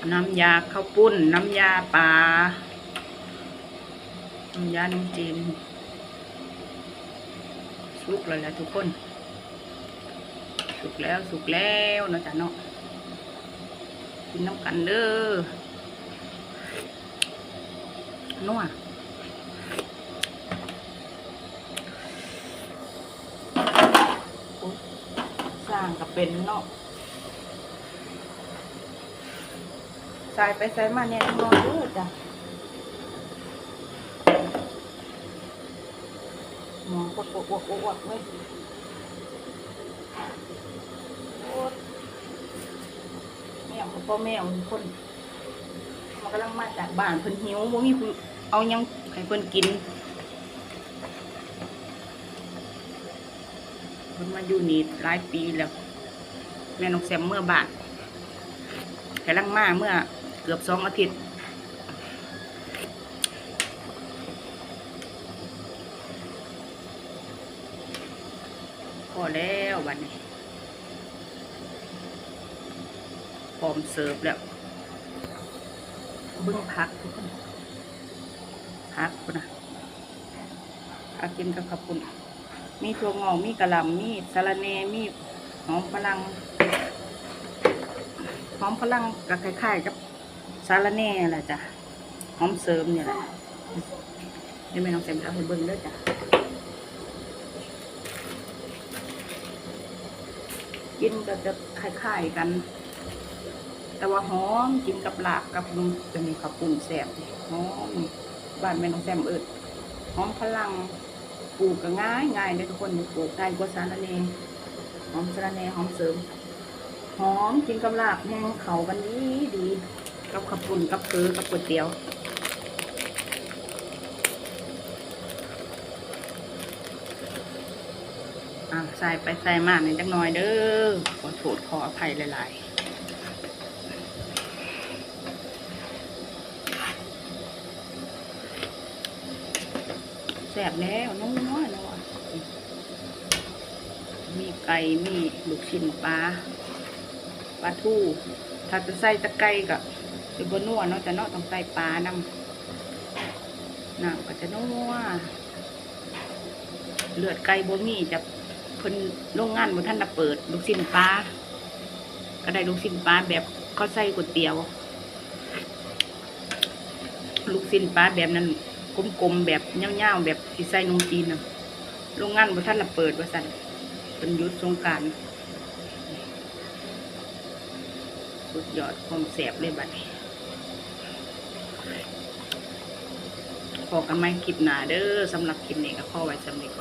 ນ້ຳຢາເຂົ້າປຸ້ນ ນ້ຳຢາປາ ນ້ຳຢາໜົມຈີນ ສຸກແລ້ວແຫຼະທຸກຄົນ ສຸກແລ້ວ ສຸກແລ້ວເນາະຈ້ະເນາະ ກິນນຳກັນເດີ ນົວ ໂອ້ຍ ຊ່າງກະເປັນເນາະ ສາຍໄປສາຍມາແດ່ຈັກໜ້ອຍເດີຈ້ະ ໝໍ້ກວກໆໆໆເວີຍ ໂອ້ຍ ແມວກະພໍແມວຄົນ ມັນກຳລັງມາຈາກບ້ານ ເພິ່ນຫິວ ບໍ່ມີຜູ້ເອົາຫຍັງໃຫ້ເພິ່ນກິນ ເພິ່ນມາຢູ່ນີ້ຫຼາຍປີແລ້ວ ແມ່ນ້ອງແຊມເມືອບ້ານ ກຳລັງມາ ເມືອເກືອບສອງອາທິດ ພໍແລ້ວບາດນີ້ ພ້ອມເສີບແລ້ວ ເບິ່ງຜັກທຸກຄົນ ຜັກພຸ້ນນະ ຜັກກິນກັບເຂົ້າປຸ້ນ ມີຖົ່ວງອກ ມີກະຫຼ່ຳ ມີສາລະແໜ່ ມີຫອມຝຣັ່ງ ຫອມຝຣັ່ງກະຄ້າຍໆກັບ ສາລະແໜ່ແຫຼະຈ້ະ ຫອມເສີມນີ້ແຫຼະ ດຽວແມ່ນ້ອງແຊມເອົາໃຫ້ເບິ່ງເດີຈ້ະ ກິນກະຈະຄ້າຍໆກັນ ແຕ່ວ່າຫອມ ກິນກັບລາບກັບ ອັນນີ້ ເຂົ້າປຸ້ນແຊບ ຫອມ ບ້ານແມ່ນ້ອງແຊມເອີ້ນ ຫອມຝຣັ່ງ ປູກກະງ່າຍໆເດີທຸກຄົນ ປູກງ່າຍກວ່າສາລະແໜ່ ຫອມສາລະແໜ່ ຫອມເສີມ ຫອມ ກິນກັບລາບແຮງເຂົ້າກັນດີດີ ກັບເຂົ້າປຸ້ນ ກັບເຝີ ກັບກ໋ວຍຕຽວ ອ່າ ສາຍໄປສາຍມາແດ່ຈັກໜ້ອຍເດີ ຂໍໂທດຂໍອະໄພຫຼາຍໆ. ແຊບແລ້ວ ນົວໆ ມີໄກ່ ມີລູກຊີ້ນປາ ປາທູ ຖ້າຈະໃສ່ແຕ່ໄກ່ກະຊິບໍ່ນົວເນາະ ຈະເນາະ ຕ້ອງໃສ່ປານຳ ນ້ຳກະຈະນົວ ເລືອດໄກ່ບໍ່ມີ ຈະ ເພິ່ນ ໂລງງານບໍ່ທັນໄດ້ເປີດ ລູກຊີ້ນປາ ກະໄດ້ລູກຊີ້ນປາແບບເຂົາໃສ່ກ໋ວຍຕຽວ ລູກຊີ້ນປາແບບນັ້ນ ກົມໆ ແບບຍາວໆ ແບບທີ່ໃສ່ໜົມຈີນນະ ໂລງງານບໍ່ທັນລະເປີດວ່າຊັ້ນ ເພິ່ນຢຸດສົງການ ສຸດຍອດຄວາມແຊບເລີຍບາດນີ້ ພໍ້ກັນໃໝ່ຄລິບໜ້າເດີ ສຳລັບຄລິບນີ້ກະພໍໄວ້ສ່ຳນີ້ກ່ອນ.